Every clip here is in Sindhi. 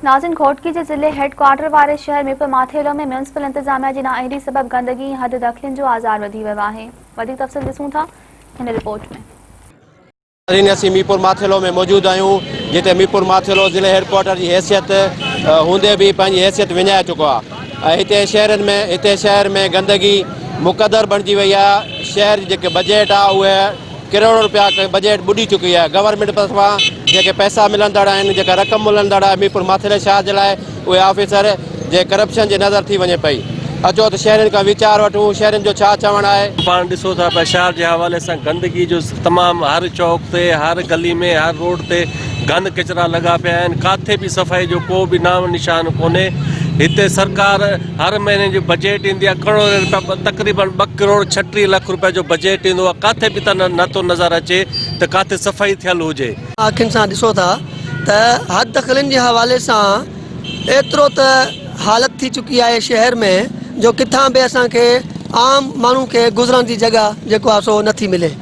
ناظرين گهوٽڪي جي ضلعي هيڊ ڪوارٽر واري شهر ميرپور ماٿيلو ۾ ميونسپل انتظاميا جي نااهلي سبب گندگي ۽ حد دخلين جو آزار وڌي ويو آهي وڌيڪ تفصيل ڏسون ٿا هن رپورٽ ۾. ناظرين اسين ميرپور ماٿيلو ۾ موجود آهيون جتي ميرپور ماٿيلو ضلعي هيڊ ڪوارٽر جي حيثيت هوندي به پنهنجي حيثيت وڃائي چڪو آهي ۽ هتي شهرن ۾ هتي شهر ۾ گندگي مقدر بڻجي وئي آهي شهر جي جيڪي بجيٽ آهي اهي ڪروڙ روپيا بجيٽ ٻڏي چڪي آهي گورنمينٽ طرفان جيڪي پئسا ملندڙ آهن جيڪا رقم ملندڙ آهي ميرپور ماٿيلي شهر جي لاء اهي آفيسر جي ڪرپشن جي نظر ٿي وڃي پئي اچو ته شهرين کان ويچار وٺون شهرين جو ڇا چوڻ آهي. پاڻ ڏسو ٿا پيا شهر جي حوالي سان گندگي جو تمام هر چوڪ تي هر گلي ۾ هر روڊ تي گند ڪچرا لڳا پيا آهن ڪاٿي به صفائي جو ڪو به نام نشان ڪونهي هتي سرڪار هر مهيني جي بجيٽ ايندي آهي ڪروڙين رپيا تقريبن ٻه ڪروڙ 36 لک رپيا جو بجيٽ ايندو آهي ڪاٿي به ته نه ٿو نظر اچي ته ڪاٿي صفائي ٿيل هجي. اکين سان ڏسو ٿا ته حد دخلين جي حوالي سان ايترو ته حالت ٿي چڪي آهي شهر ۾ جو ڪٿان به اسان کي عام ماڻهو کي گذرڻ جي جڳهه جيڪو آهي سو نٿي ملي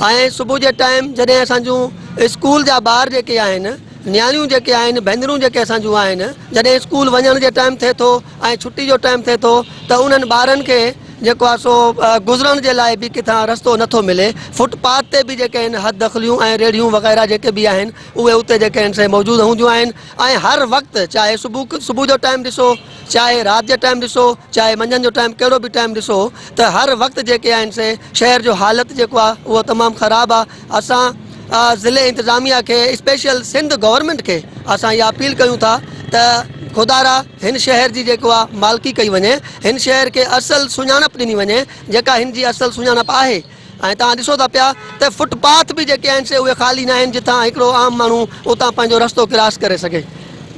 ۽ صبح جي ٽائيم جڏهن اسان جون اسڪول جا ٻار جيڪي آهن نياڻيون جيڪي آهن ڀينرون جيڪي اسان جون آهن جڏهن اسڪول وڃڻ جي ٽائيم ٿئي ٿو ۽ ڇٽي جو ٽائيم ٿئي ٿو ته انهن ٻارن کي جيڪو آهي سو گذرڻ جي لاء به ڪٿان رستو نٿو ملي فٽ پاٿ تي به جيڪي آهن حد دخليون ۽ ريڙهيون وغيره جيڪي به آهن اهي اتي جيڪي آهن سي موجود هونديون آهن ۽ هر وقت چاهي صبح صبح جو ٽائيم ڏسو چاهي رات جي ٽائيم ڏسو چاهي منجهند جو ٽائيم ڪهڙو به ٽائيم ڏسو ته هر وقت جيڪي آهن سي شهر جو حالت جيڪو آهي اهو تمام خراب آهي اسان ضلعي انتظاميا کي اسپيشل سنڌ گورنمينٽ کي اسان اها اپيل ڪيون ٿا ته خدارا هن شهر جي جيڪو آ مالڪي ڪئي وڃي هن شهر کي اصل سڃاڻپ ڏني وڃي جيڪا هن جي اصل سڃاڻپ آهي ۽ توهان ڏسو ٿا پيا ته فٽ پاٿ به جيڪي آهن سي اهي خالي ناهن جتان هڪڙو عام ماڻهو اتان پنهنجو رستو ڪراس ڪري سگهي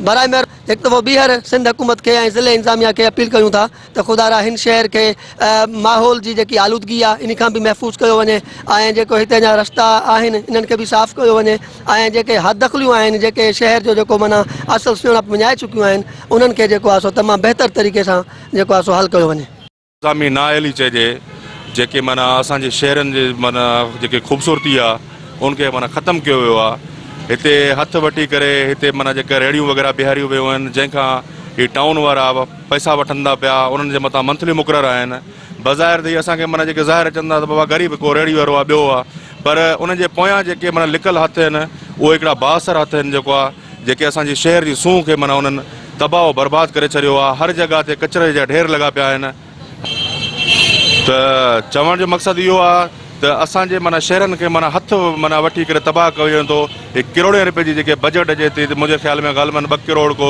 برائي مهر هڪ دفعو ٻيهر سنڌ حڪومت کي ۽ ضلعي انتظاميا کي اپيل ڪيون ٿا ته خدارا هن شهر کي ماحول جي جيڪي آلودگي آهي ان کان به محفوظ ڪيو وڃي ۽ جيڪو هتي جا رستا آهن انهن کي به صاف ڪيو وڃي ۽ جيڪي حد دخليون آهن جيڪي شهر جو جيڪو معنيٰ اصل سڃاڻپ وڃائي چڪيون آهن انهن کي جيڪو آهي سو تمام بهتر طريقي سان جيڪو آهي سو حل ڪيو وڃي. انتظامي نااهلي چئجي جيڪي معنيٰ اسان جي شهرن جي معنيٰ جيڪي خوبصورتي آ ان کي معنيٰ ختم ڪيو ويو آ هتي هٿ وٺي ڪري هتي معنيٰ جيڪا ريڙهيون وغيره بيهاريون ويون آهن جنهن کان هي ٽائون وارا پئسا وٺن ٿا پيا انهن جي مٿان منٿلي مقرر آهن بظاهر ته هي اسان کي معنيٰ جيڪي ظاهر اچن ٿا ته بابا غريب ڪو ريڙهي وارو آ ٻيو آ پر انهن جي پويان جيڪي معنيٰ لڪل هٿ آهن اهي هڪڙا بااثر هٿ آهن جيڪو آ جيڪي اسان جي شهر جي سونهن کي معنيٰ انهن تباهه و برباد ڪري ڇڏيو آ هر جڳهه تي ڪچري جا ڍير لڳا پيا آهن ته چوڻ جو مقصد اهو آ ته اسان جي معنيٰ شهرن کي معنيٰ هٿ معنيٰ وٺي ڪري تباهه ڪيو وڃي ٿو. هي ڪروڙين رپين جي جيڪي بجيٽ اچي ٿي ته منهنجي خيال ۾ غالباً ٻه ڪروڙ ڪو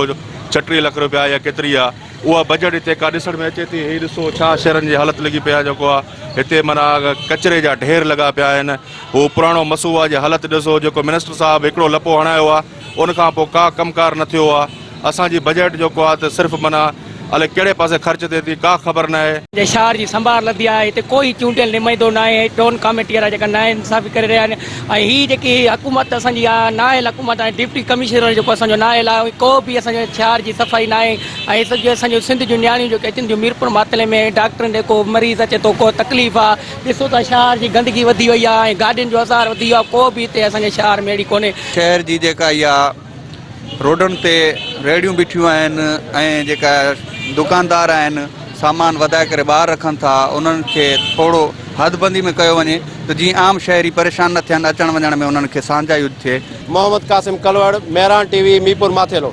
36 لک رپيا يا ڪيتري آ اها بجيٽ هتي ڪا ڏسڻ ۾ اچي ٿي. هي ڏسو ڇا شهرن جي حالت لڳي پئي آ جيڪو آ هتي معنيٰ ڪچري جا ڍير لڳا پيا آهن. هو پراڻو مسووا جي حالت ڏسو جيڪو منسٽر صاحب هڪڙو لپو هڻايو آ ان کان پوء ڪا ڪم ڪار نه ٿيو آ. اسان جي بجيٽ جيڪو آ ته صرف معنيٰ الائي ڪهڙي پاسي خرچ ٿئي ٿي ڪا خبر ناهي. جي شهر جي سنڀار لڌي آهي هتي ڪوئي چونڊيل نمائندو ناهي ۽ ٽون ڪاميٽي وارا جيڪا ناانصافي ڪري رهيا آهن ۽ هي جيڪي حڪومت اسان جي آ نااهل حڪومت ۽ ڊپٽي ڪمشنر جيڪو اسان جو نااهل آهي ڪو به اسان جي شهر جي صفائي ناهي ۽ سڄو اسان جو سنڌ جون نياڻيون جيڪي اچن ٿيون ميرپور ماتلي ۾ ڊاڪٽرن ڏي ڪو مريض اچي ٿو ڪو تڪليف آ ڏسو ته شهر جي گندگي وڌي وئي آ ۽ گاڏين جو آزار وڌي ويو آ ڪو به هتي اسان جي شهر ۾ اهڙي ڪونهي. شهر جي جيڪا اها روڊن تي ريڙهيون بيٺيون آهن ۽ جيڪا دڪاندار آهن سامان وڌائي ڪري ٻاهر رکن ٿا انهن کي ٿورو حد بندي ۾ ڪيو وڃي ته جيئن عام شهري پريشان نه ٿين اچڻ وڃڻ ۾ انهن کي سهنجائي ٿئي. Muhammad Qasim Kalhoro, Mehran T V, Mirpur Mathelo.